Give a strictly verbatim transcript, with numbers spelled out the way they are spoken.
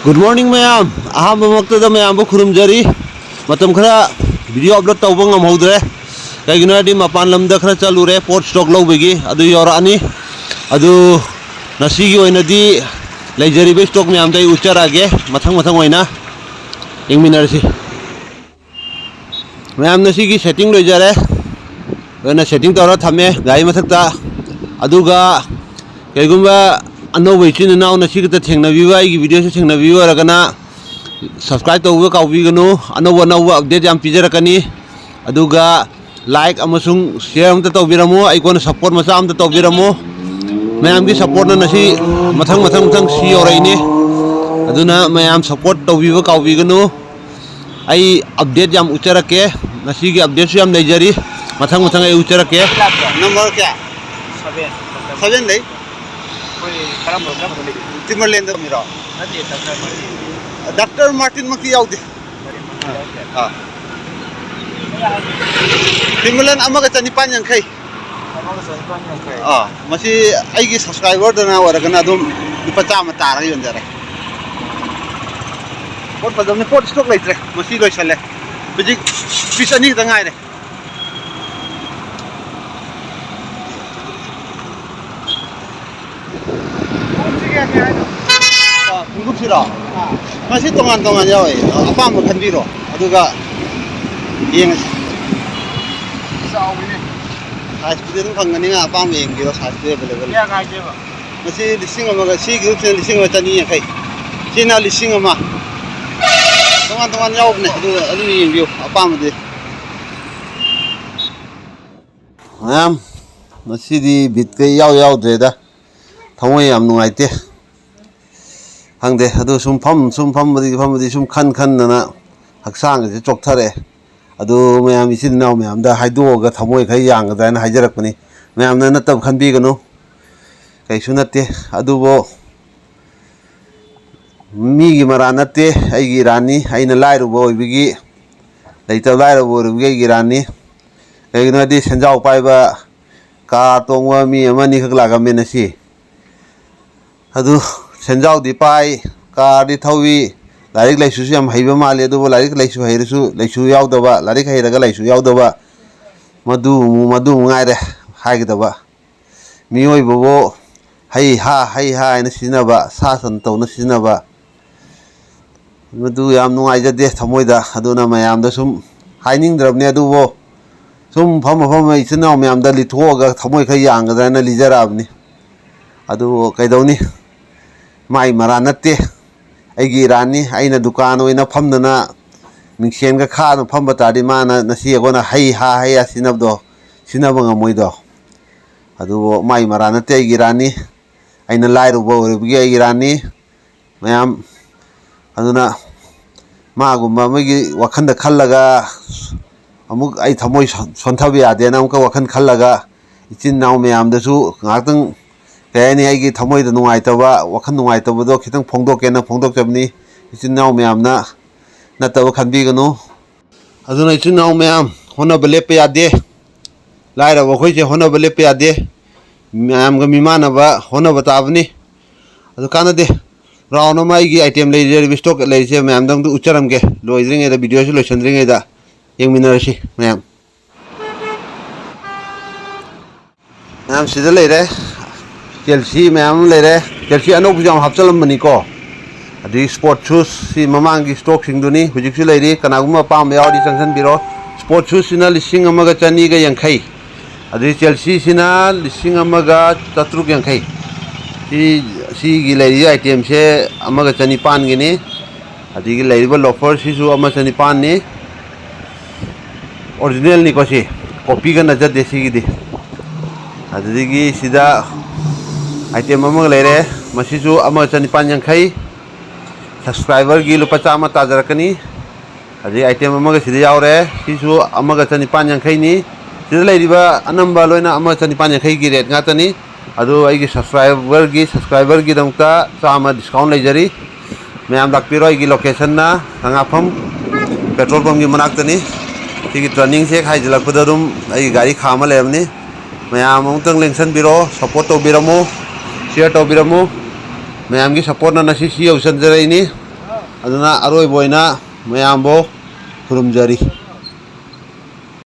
Good morning ꯃꯌꯥꯝ꯫ ꯑꯍꯥꯟꯕꯃꯛꯇꯗ ꯃꯌꯥꯝꯕꯨ ꯈꯨꯔꯨꯝꯖꯔꯤ꯫ ꯃꯇꯝ ꯈꯔ video upload ꯇꯧꯕ ꯉꯝꯍꯧꯗ꯭ꯔꯦ꯫ ꯀꯩꯒꯤꯅꯣ ꯍꯥꯏꯔꯗꯤ ꯃꯄꯥꯟ ꯂꯝꯗ ꯈꯔ ꯆꯠꯂꯨꯔꯦ, ꯄꯣꯠ stock ꯂꯧꯕꯒꯤ꯫ ꯑꯗꯨ ꯌꯧꯔꯛꯑꯅꯤ꯫ ꯑꯗꯨ ꯉꯁꯤꯒꯤ ꯑꯣꯏꯅꯗꯤ ꯂꯩꯖꯔꯤꯕ stock ꯃꯌꯥꯝꯗꯣ ꯑꯩ ꯎꯠꯆꯔꯛꯑꯒꯦ, ꯃꯊꯪ ꯃꯊꯪ ꯑꯣꯏꯅ ꯌꯦꯡꯃꯤꯟꯅꯔꯁꯤ꯫ ꯃꯌꯥꯝꯅ ꯁꯤꯒꯤ setting ꯂꯣꯏꯖꯔꯦ꯫ ꯂꯣꯏꯅ setting ꯇꯧꯔ ꯊꯝꯃꯦ ꯒꯥꯔꯤ ꯃꯊꯛꯇ꯫ ꯑꯗꯨꯒ ꯀꯩꯒꯨꯝꯕ ꯑꯅꯧꯕ ꯏꯆꯤꯟ ꯏꯅꯥꯎꯅ ꯁꯤ ꯈꯛꯇ ꯊꯦꯡꯅꯕꯤꯕ, ꯑꯩꯒꯤ videoꯁꯤ ꯊꯦꯡꯅꯕꯤꯕ ꯑꯣꯏꯔꯒꯅ, subscribe ꯇꯧꯕ ꯀꯥꯎꯕꯤꯒꯅꯨ꯫ ꯑꯅꯧ ꯑꯅꯧꯕ update ꯌꯥꯝ ꯄꯤꯖꯔꯛꯀꯅꯤ꯫ ꯑꯗꯨꯒ like ꯑꯃꯁꯨꯡ share ꯑꯃꯇ ꯇꯧꯕꯤꯔꯝꯃꯨ, ꯑꯩꯉꯣꯟꯗ support ꯃꯆꯥ ꯑꯃꯇ ꯇꯧꯕꯤꯔꯝꯃꯨ꯫ ꯃꯌꯥꯝꯒꯤ supportꯅ ꯉꯁꯤ ꯃꯊꯪ ꯃꯊꯪ ꯃꯊꯪ ꯁꯤ ꯌꯧꯔꯛꯏꯅꯤ꯫ ꯑꯗꯨꯅ ꯃꯌꯥꯝ support ꯇꯧꯕꯤꯕ ꯀꯥꯎꯕꯤꯒꯅꯨ꯫ ꯑꯩ update ꯌꯥꯝ ꯎꯠꯆꯔꯛꯀꯦ꯫ ꯉꯁꯤꯒꯤ updateꯁꯨ ꯌꯥꯝ ꯂꯩꯖꯔꯤ꯫ ꯃꯊꯪ ꯃꯊꯪ ꯑꯩ ꯎꯠꯆꯔꯛꯀꯦ꯫ Number ꯀꯌꯥ? Seven꯫ Seven ꯂꯩ? ꯑꯩꯈꯣꯏ ꯀꯔꯝꯕ, ꯀꯔꯝꯕ ꯂꯩꯒꯦ? Timberlandꯗ ꯃꯤꯔꯣ? ꯅꯠꯇꯦ, Doctor Martin꯫ Doctor Martinꯃꯛꯇꯤ ꯌꯥꯎꯗꯦ꯫ ꯑꯥ꯫ Timberland ꯑꯃꯒ ꯆꯅꯤꯄꯥꯟ ꯌꯥꯡꯈꯩ꯫ ꯑꯃꯒ ꯆꯅꯤꯄꯥꯟ ꯌꯥꯡꯈꯩ꯫ ꯑꯥ, ꯃꯁꯤ ꯑꯩꯒꯤ subscriberꯗꯅ ꯑꯣꯏꯔꯒꯅ ꯑꯗꯨꯝ ꯂꯨꯄꯥ ꯆꯥꯝꯃ ꯇꯥꯔꯒ ꯌꯣꯟꯖꯔꯦ꯫ ꯄꯣꯠ ꯐꯖꯕꯅꯤ, ꯄꯣꯠ stock ꯂꯩꯇ꯭ꯔꯦ, ꯃꯁꯤ ꯂꯣꯏꯁꯜꯂꯦ꯫ ꯍꯧꯖꯤꯛ piece ꯑꯅꯤ ꯈꯛꯇ ꯉꯥꯏꯔꯦ꯫ ꯈꯣꯡꯎꯞꯁꯤ ꯀꯌꯥ ꯀꯌꯥ ꯍꯥꯏꯅꯣ? ꯑꯥ, ꯈꯣꯡꯎꯞꯁꯤꯔꯣ? ꯑꯥ꯫ ꯃꯁꯤ ꯇꯣꯉꯥꯟ ꯇꯣꯉꯥꯟ ꯌꯥꯎꯋꯦ, ꯑꯄꯥꯝꯕ ꯈꯟꯕꯤꯔꯣ, ꯑꯗꯨꯒ ꯌꯦꯡꯉꯁꯤ꯫ ꯆꯥꯎꯋꯤꯅꯦ꯫ Sizeꯄꯨꯗꯤ ꯑꯗꯨꯝ ꯐꯪꯒꯅꯤ, ꯅꯪ ꯑꯄꯥꯝꯕ ꯌꯦꯡꯕꯤꯔꯣ, sizeꯇꯤ available꯫ ꯀꯌꯥ ꯀꯥꯏꯒꯦꯕ? ꯃꯁꯤ ꯂꯤꯁꯤꯡ ꯑꯃꯒ, ꯁꯤ groupꯁꯤꯅ ꯂꯤꯁꯤꯡ ꯑꯃ ꯆꯅꯤ ꯌꯥꯡꯈꯩ, ꯁꯤꯅ ꯂꯤꯁꯤꯡ ꯑꯃ꯫ ꯇꯣꯉꯥꯟ ꯇꯣꯉꯥꯟ ꯌꯥꯎꯕꯅꯦ, ꯑꯗꯨ ꯑꯗꯨꯝ ꯌꯦꯡꯕꯤꯌꯨ ꯑꯄꯥꯝꯕꯗꯤ꯫ ꯃꯌꯥꯝ, ꯉꯁꯤꯗꯤ ꯕꯤꯠꯀ ꯏꯌꯥꯎ ꯌꯥꯎꯗ꯭ꯔꯦꯗ꯫ ꯊꯃꯣꯏ ꯌꯥꯝ ꯅꯨꯡꯉꯥꯏꯇꯦ꯫ ꯈꯪꯗꯦ, ꯑꯗꯨ ꯁꯨꯝ ꯐꯝ, ꯁꯨꯝ ꯐꯝꯕꯗꯒꯤ ꯐꯝꯕꯗꯤ ꯁꯨꯝ ꯈꯟ ꯈꯟꯗꯅ ꯍꯛꯆꯥꯡꯒꯁꯦ ꯆꯣꯛꯊꯔꯛꯑꯦ꯫ ꯑꯗꯨ ꯃꯌꯥꯝ ꯏꯆꯤꯟ ꯏꯅꯥꯎ ꯃꯌꯥꯝꯗ ꯍꯥꯏꯗꯣꯛꯑꯒ ꯊꯃꯣꯏ ꯈꯔ ꯌꯥꯡꯒꯗ꯭ꯔꯥ ꯍꯥꯏꯅ ꯍꯥꯏꯖꯔꯛꯄꯅꯤ꯫ ꯃꯌꯥꯝꯅ ꯅꯠꯇꯕ ꯈꯟꯕꯤꯒꯅꯨ, ꯀꯩꯁꯨ ꯅꯠꯇꯦ꯫ ꯑꯗꯨꯕꯨ ꯃꯤꯒꯤ ꯃꯔꯥꯟ ꯅꯠꯇꯦ, ꯑꯩꯒꯤ ꯏꯔꯥꯟꯅꯤ꯫ ꯑꯩꯅ ꯂꯥꯏꯔꯕ ꯑꯣꯏꯕꯒꯤ, ꯂꯩꯇꯕ ꯂꯥꯏꯔꯕ ꯑꯣꯏꯔꯨꯕꯒꯤ ꯑꯩꯒꯤ ꯏꯔꯥꯟꯅꯤ꯫ ꯀꯩꯒꯤꯅꯣ ꯍꯥꯏꯗꯤ ꯁꯦꯟꯖꯥꯎ ꯄꯥꯏꯕ, ꯀꯥꯔ ꯇꯣꯡꯕ ꯃꯤ ꯑꯃꯅꯤꯈꯛ ꯂꯥꯛꯑꯝꯃꯦ ꯉꯁꯤ꯫ ꯑꯗꯨ ꯁꯦꯟꯖꯥꯎꯗꯤ ꯄꯥꯏ, ꯀꯥꯔꯗꯤ ꯊꯧꯏ, ꯂꯥꯏꯔꯤꯛ ꯂꯥꯏꯁꯨꯁꯨ ꯌꯥꯝ ꯍꯩꯕ ꯃꯥꯜꯂꯤ, ꯑꯗꯨꯕꯨ ꯂꯥꯏꯔꯤꯛ ꯂꯥꯏꯁꯨ ꯍꯩꯔꯁꯨ, ꯂꯩꯁꯨ ꯌꯥꯎꯗꯕ, ꯂꯥꯏꯔꯤꯛ ꯍꯩꯔꯒ ꯂꯩꯁꯨ ꯌꯥꯎꯗꯕ, ꯃꯗꯨ ꯑꯃꯨꯛ, ꯃꯗꯨ ꯑꯃꯨꯛ ꯉꯥꯏꯔꯦ ꯍꯥꯏꯒꯗꯕ꯫ ꯃꯤꯑꯣꯏꯕꯕꯨ ꯍꯩ ꯍꯥ, ꯍꯩ ꯍꯥ ꯍꯥꯏꯅ ꯁꯤꯖꯤꯟꯅꯕ, ꯁꯥ ꯁꯟ ꯇꯧꯅ ꯁꯤꯖꯤꯟꯅꯕ, ꯃꯗꯨ ꯌꯥꯝ ꯅꯨꯡꯉꯥꯏꯖꯗꯦ ꯊꯃꯣꯏꯗ꯫ ꯑꯗꯨꯅ ꯃꯌꯥꯝꯗ ꯁꯨꯝ ꯍꯥꯏꯅꯤꯡꯗ꯭ꯔꯕꯅꯤ, ꯑꯗꯨꯕꯨ ꯁꯨꯝ ꯐꯝꯃ ꯐꯝꯃ ꯏꯆꯤꯟ ꯏꯅꯥꯎ ꯃꯌꯥꯝꯗ ꯂꯤꯊꯣꯛꯑꯒ ꯊꯃꯣꯏ ꯈꯔ ꯌꯥꯡꯒꯗ꯭ꯔꯅ ꯂꯤꯖꯔꯛꯑꯕꯅꯤ꯫ ꯑꯗꯨꯕꯨ ꯀꯩꯗꯧꯅꯤ, ꯃꯥꯏ ꯃꯔꯥ ꯅꯠꯇꯦ, ꯑꯩꯒꯤ ꯏꯔꯥꯟꯅꯤ꯫ ꯑꯩꯅ ꯗꯨꯀꯥꯟ ꯑꯣꯏꯅ ꯐꯝꯗꯅ ꯃꯤꯡꯁꯦꯟꯒ ꯈꯥꯗꯅ ꯐꯝꯕ ꯇꯥꯔꯗꯤ, ꯃꯥꯅ ꯉꯁꯤ ꯑꯩꯈꯣꯏꯅ ꯍꯩ ꯍꯥ ꯍꯩ ꯍꯥ ꯁꯤꯖꯤꯟꯅꯕꯗꯣ, ꯁꯤꯖꯤꯟꯅꯕ ꯉꯝꯃꯣꯏꯗꯣ꯫ ꯑꯗꯨꯕꯨ ꯃꯥꯏ ꯃꯔꯥ ꯅꯠꯇꯦ, ꯑꯩꯒꯤ ꯏꯔꯥꯟꯅꯤ꯫ ꯑꯩꯅ ꯂꯥꯏꯔꯕ ꯑꯣꯏꯔꯨꯕꯒꯤ ꯑꯩꯒꯤ ꯏꯔꯥꯟꯅꯤ꯫ ꯃꯌꯥꯝ, ꯑꯗꯨꯅ ꯃꯥꯒꯨꯝꯕ ꯑꯃꯒꯤ ꯋꯥꯈꯜꯗ ꯈꯜꯂꯒ ꯑꯃꯨꯛ ꯑꯩ ꯊꯃꯣꯏ ꯁꯣꯟ-, ꯁꯣꯟꯊꯕ ꯌꯥꯗꯦꯅ ꯑꯃꯨꯛꯀ ꯋꯥꯈꯜ ꯈꯜꯂꯒ, ꯏꯆꯤꯟ ꯏꯅꯥꯎ ꯃꯌꯥꯝꯗꯁꯨ ꯉꯥꯏꯍꯥꯛꯇꯪ, ꯀꯩ ꯍꯥꯏꯅꯤ, ꯑꯩꯒꯤ ꯊꯃꯣꯏꯗ ꯅꯨꯡꯉꯥꯏꯇꯕ, ꯋꯥꯈꯜ ꯅꯨꯡꯉꯥꯏꯇꯕꯗꯣ ꯈꯤꯇꯪ ꯐꯣꯡꯗꯣꯛꯀꯦꯅ ꯐꯣꯡꯗꯣꯛꯆꯕꯅꯤ꯫ ꯏꯆꯤꯟ ꯏꯅꯥꯎ ꯃꯌꯥꯝꯅ ꯅꯠꯇꯕ ꯈꯟꯕꯤꯒꯅꯨ꯫ ꯑꯗꯨꯅ ꯏꯆꯤꯟ ꯏꯅꯥꯎ ꯃꯌꯥꯝ, ꯍꯣꯠꯅꯕ ꯂꯦꯞꯄ ꯌꯥꯗꯦ꯫ ꯂꯥꯏꯔꯕ ꯑꯩꯈꯣꯏꯁꯦ ꯍꯣꯠꯅꯕ ꯂꯦꯞꯄ ꯌꯥꯗꯦ꯫ ꯃꯌꯥꯝꯒ ꯃꯤꯃꯥꯟꯅꯕ ꯍꯣꯠꯅꯕ ꯇꯥꯕꯅꯤ꯫ ꯑꯗꯨ ꯀꯥꯟꯅꯗꯦ꯫ ꯔꯥꯎꯟ ꯑꯃ ꯑꯩꯒꯤ ꯑꯥꯏꯇꯦꯝ ꯂꯩꯖꯔꯤꯕ, ꯏꯁꯇꯣꯛ ꯂꯩꯔꯤꯁꯦ ꯃꯌꯥꯝꯗꯪꯗꯨ ꯎꯠꯆꯔꯝꯒꯦ, ꯂꯣꯏꯗ꯭ꯔꯤꯉꯩꯗ, ꯚꯤꯗꯤꯑꯣꯁꯤ ꯂꯣꯏꯁꯤꯟꯗ꯭ꯔꯤꯉꯩꯗ ꯌꯦꯡꯃꯤꯟꯅꯔꯁꯤ ꯃꯌꯥꯝ꯫ ꯃꯌꯥꯝ ꯁꯤꯗ ꯂꯩꯔꯦ, ꯆꯦꯜꯁꯤ ꯃꯌꯥꯝ ꯑꯃ ꯂꯩꯔꯦ꯫ ꯆꯦꯜꯁꯤ ꯑꯅꯧꯕꯁꯨ ꯌꯥꯝ ꯍꯥꯞꯆꯤꯜꯂꯝꯕꯅꯤꯀꯣ꯫ ꯑꯗꯒꯤ ꯁ꯭ꯄꯣꯔꯠ ꯁꯨꯁ, ꯁꯤ ꯃꯃꯥꯡꯒꯤ ꯁ꯭ꯇꯣꯛꯁꯤꯡꯗꯨꯅꯤ, ꯍꯧꯖꯤꯛꯁꯨ ꯂꯩꯔꯤ꯫ ꯀꯅꯥꯒꯨꯝꯕ ꯑꯄꯥꯝꯕ ꯌꯥꯎꯔꯗꯤ ꯆꯪꯁꯤꯟꯕꯤꯔꯣ꯫ ꯁ꯭ꯄꯣꯔꯠ ꯁꯨꯁꯁꯤꯅ ꯂꯤꯁꯤꯡ ꯑꯃꯒ ꯆꯅꯤꯒ ꯌꯥꯡꯈꯩ, ꯑꯗꯒꯤ ꯆꯦꯜꯁꯤꯁꯤꯅ ꯂꯤꯁꯤꯡ ꯑꯃꯒ ꯆꯥꯇ꯭ꯔꯨꯛ ꯌꯥꯡꯈꯩ꯫ ꯁꯤ, ꯁꯤꯒꯤ ꯂꯩꯔꯤꯕ ꯑꯥꯏꯇꯦꯝꯁꯦ ꯑꯃꯒ ꯆꯅꯤꯄꯥꯟꯒꯤꯅꯤ꯫ ꯑꯗꯒꯤ ꯂꯩꯔꯤꯕ ꯂꯣꯐꯔꯁꯤꯁꯨ ꯑꯃ ꯆꯅꯤꯄꯥꯟꯅꯤ꯫ ꯑꯣꯔꯤꯖꯤꯅꯦꯜꯅꯤꯀꯣ ꯁꯤ, ꯀꯣꯄꯤꯒ ꯅꯠꯆꯗꯦ ꯁꯤꯒꯤꯗꯤ꯫ ꯑꯗꯨꯗꯒꯤ ꯁꯤꯗ ꯑꯥꯏꯇꯦꯝ ꯑꯃꯒ ꯂꯩꯔꯦ, ꯃꯁꯤꯁꯨ ꯑꯃ ꯆꯅꯤꯄꯥꯟ ꯌꯥꯡꯈꯩ꯫ ꯁꯕꯁꯀ꯭ꯔꯥꯏꯕꯔꯒꯤ ꯂꯨꯄꯥ ꯆꯥꯝꯃ ꯇꯥꯖꯔꯛꯀꯅꯤ꯫ ꯑꯗꯩ ꯑꯥꯏꯇꯦꯝ ꯑꯃꯒ ꯁꯤꯗ ꯌꯥꯎꯔꯦ, ꯁꯤꯁꯨ ꯑꯃꯒ ꯆꯅꯤꯄꯥꯟ ꯌꯥꯡꯈꯩꯅꯤ꯫ ꯁꯤꯗ ꯂꯩꯔꯤꯕ ꯑꯅꯝꯕ ꯂꯣꯏꯅ ꯑꯃ ꯆꯅꯤꯄꯥꯟ ꯌꯥꯡꯈꯩꯒꯤ ꯔꯦꯠ ꯉꯥꯛꯇꯅꯤ꯫ ꯑꯗꯨ ꯑꯩꯒꯤ ꯁꯕꯁꯀ꯭ꯔꯥꯏꯕꯔꯒꯤ, ꯁꯕꯁꯀ꯭ꯔꯥꯏꯕꯔꯒꯤꯗꯃꯛꯇ ꯆꯥꯝꯃ ꯗꯤꯁꯀꯥꯎꯟ ꯂꯩꯖꯔꯤ꯫ ꯃꯌꯥꯝ ꯂꯥꯛꯄꯤꯔꯣ꯫ ꯑꯩꯒꯤ ꯂꯣꯀꯦꯁꯟꯅ ꯁꯉꯥꯐꯝ ꯄꯦꯇ꯭ꯔꯣꯜ ꯄꯝꯒꯤ ꯃꯅꯥꯛꯇꯅꯤ꯫ ꯁꯤꯒꯤ ꯇꯔꯅꯤꯡꯁꯦ ꯍꯦꯛ ꯍꯥꯏꯖꯤꯜꯂꯛꯄꯗ ꯑꯗꯨꯝ ꯑꯩꯒꯤ ꯒꯥꯔꯤ ꯈꯥꯝꯃ ꯂꯩꯔꯝꯅꯤ꯫ ꯃꯌꯥꯝ ꯑꯃꯨꯛꯇꯪ ꯂꯦꯡꯁꯟꯕꯤꯔꯣ, ꯁꯞꯄꯣꯔꯠ ꯇꯧꯕꯤꯔꯝꯃꯨ, ꯁꯤꯌꯔ ꯇꯧꯕꯤꯔꯝꯃꯨ꯫ ꯃꯌꯥꯝꯒꯤ ꯁꯞꯄꯣꯔꯠꯅ ꯉꯁꯤ ꯁꯤ ꯌꯧꯁꯟꯖꯔꯛꯏꯅꯤ꯫ ꯑꯗꯨꯅ ꯑꯔꯣꯏꯕ ꯑꯣꯏꯅ ꯃꯌꯥꯝꯕꯨ ꯈꯨꯔꯨꯝꯖꯔꯤ꯫